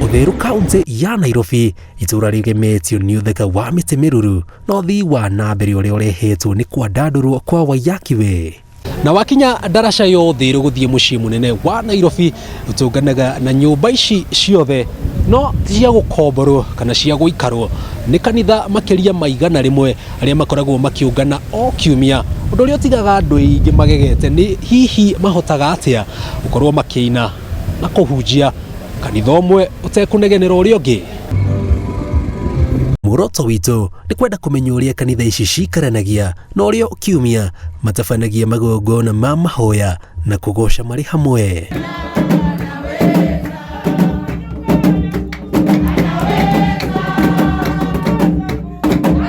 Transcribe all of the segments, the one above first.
Uthiru kaunti ya Nairobi, itũra rĩgemetio nĩ ũthaka wa mĩtĩ mĩruru na ũthii wa na mbere ũrĩa ũrehetwo nĩ kwandandũrwo kwa Waiyaki Way. Na wakinya ndaraca ya Uthiru gũthiĩ mũciĩ mũnene wa Nairobi, ũtũnganaga na nyũmba ici ciothe no ti cia gũkomborwo kana cia gũikarwo, nĩ kanitha makĩria ma 100 arĩa makoragwo makĩũngana o kiumia, ũndũ ũrĩa ũtigaga andũ aingĩ magegete nĩ hihi mahotaga atĩa gũkorwo makĩina na kũhunjia kanitha ũmwe ũtekũnegenera ũrĩa ũngĩ. Muoroto witũ nĩ kwenda kũmenya ũrĩa kanitha ici cikaranagia na ũrĩa o kiumia matabanagia magongona ma mahoya na kũgoca marĩ hamwe.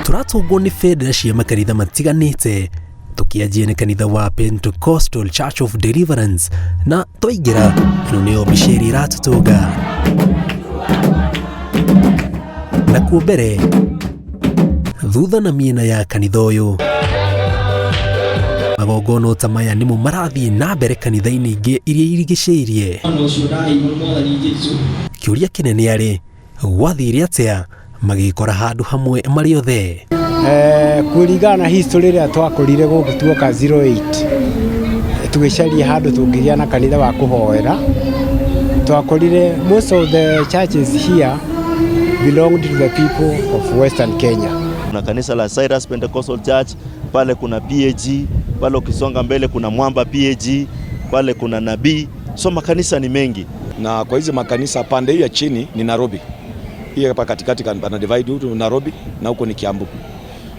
Tũratũngwo nĩ bendera cia makanitha matiganĩte, tũkĩanjia nĩ kanitha wa Pentecostal Church of Deliverance, na twaingĩra ĩno nĩyo mbica ĩrĩa ĩratũtũnga. Nakuo mbere, thutha na mĩena ya kanitha ũyũ, magongona o ta maya nĩmo marathiĩ na mbere kanitha-inĩ ingĩ iria irigicĩirie. Kĩũria kĩnene arĩ, gwathire atĩa magĩkora handũ hamwe marĩ othe? Kũringana na history ĩrĩa twakorire gũkũ tuoka 08 tũgĩcaria handũ tũngĩgĩa na kanitha wa kũhoera, twakorire most of the churches here belonged to the people of Western Kenya. Kuna kanisa la Cyrus Pentecostal Church, pale kuna PAG, pale ukisonga mbele kuna Mwamba PAG, pale kuna Nabii. So makanisa ni mengi. Na kwa hizi makanisa pande hii ya chini ni Nairobi. Hii hapa katikati pana divide huku Nairobi na huko ni Kiambu.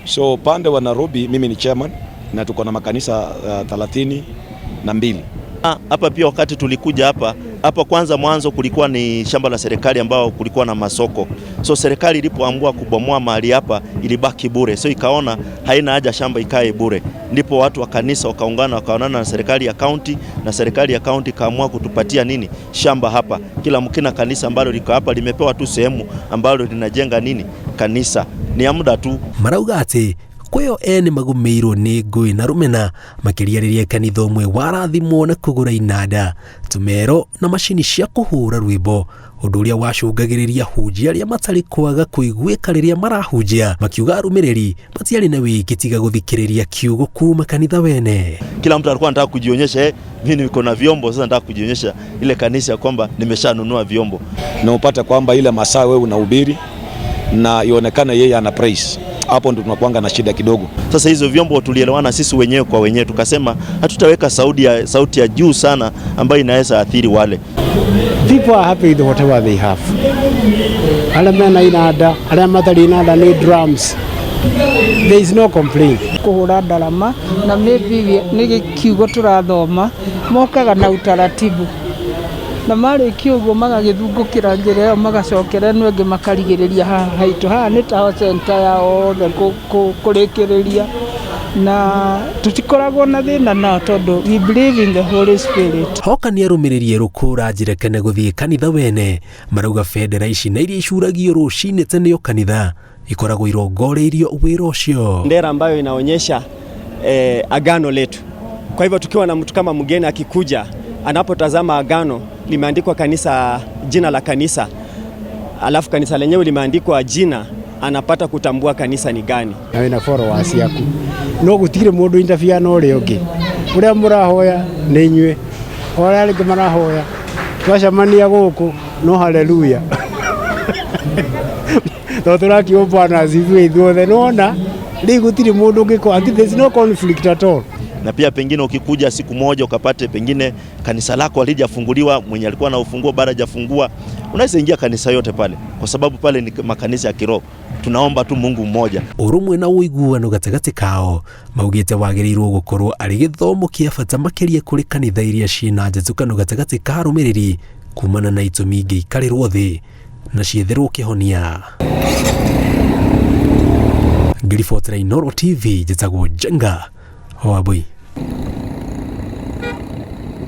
So pande wa Nairobi mimi ni chairman na tuko na makanisa 32. Hapa pia wakati tulikuja hapa, hapa kwanza mwanzo kulikuwa ni shamba la serikali ambao kulikuwa na masoko. So serikali ilipoamua kubomoa mahali hapa ilibaki bure. So ikaona haina haja shamba ikae bure. Ndipo watu wa kanisa wakaungana wakaonana na serikali ya county, na serikali ya county ikaamua kutupatia nini? Shamba hapa. Kila mkina kanisa ambalo liko hapa limepewa tu sehemu ambalo linajenga nini? Kanisa. Ni ya muda tu. Marauga atĩ kwĩyo ene magũmĩirwo nĩ ngũĩ na rũmena, makĩria rĩrĩa kanitha ũmwe warathimwo na kũgũra inanda, tũmero na macini cia kũhũra rwĩmbo, ũndũ ũrĩa wacũngagĩrĩria hunjia arĩa matarĩ kwaga kũiguĩka rĩrĩa marahunjia, makiuga arũmĩrĩri matiarĩ na wĩki tiga gũthikĩrĩria kiugo kuma kanitha wene. Kila mtu alikuwa anataka kujionyesha, mimi niko na vyombo, sasa nataka kujionyesha ile kanisa kwamba nimeshanunua vyombo. Na upate kwamba ile masaa wewe unahubiri na ionekane yeye ana praise. Hapo ndo tunakuanga na shida kidogo. Sasa hizo vyombo tulielewana sisi wenyewe kwa wenyewe, tukasema hatutaweka sauti ya juu sana ambayo inaweza athiri wale. People are happy with whatever they have. Arĩa mena inanda, arĩa matarĩ inanda nĩ drums. There is no complaint. Kũhũra ndarama na maybe nĩ kiugo tũrathoma, mokaga na utaratibu na marĩkia ũguo magagĩthungũkĩra njĩra ĩyo, magacokera ĩno ĩngĩ makarigĩrĩria haha haitũ. Haha nĩ taho center ya othe kũrĩkĩrĩria, na tũtikoragwo na thĩna nao tondũ we believe in the Holy Spirit. Hoka nĩ arũmĩrĩri erũ kũra njĩra kana gũthiĩ kanitha wene, marauga bendera ici na iria icuragio rũcinĩ tene o kanitha ikoragwo irongoreirio wĩra ũcio. Bendera ambayo inaonyesha agano letu. Kwa hivyo tukiwa na mtu kama mgeni akikuja, anapotazama agano limeandikwa kanisa, jina la kanisa, alafu kanisa lenyewe limeandikwa jina, anapata kutambua kanisa ni gani. Na wĩna followers yaku, no gũtirĩ mũndũ interfere na ũrĩa ũngĩ. Ũrĩa mũrahoya nĩ inyuĩ, ũrĩa arĩa angĩ marahoya, twacemania gũkũ no haleluya. Tondũ tũrakiuga Bwana asifiwe ithuothe, nĩwona rĩu gũtirĩ mũndũ ũngĩkorwo, there is no conflict at all. Na pia pengine ukikuja siku moja ukapate pengine kanisa lako halijafunguliwa, mwenye alikuwa na ufunguo bado hajafungua, unaweza ingia kanisa yote pale, kwa sababu pale ni makanisa ya kiroho. Tunaomba tu Mungu mmoja. Ũrũmwe na ũiguano gatagatĩ kao maugĩte wagĩrĩirwo gũkorwo arĩ gĩthomo kĩa bata makĩria kũrĩ kanitha iria ciĩna njatũkano gatagatĩ ka arũmĩrĩri kumana na itũmi ingĩikarĩrwo thĩ na cietherwo kĩhonia. Ngĩribotera Inooro TV, njĩtagwo Njenga Wambui.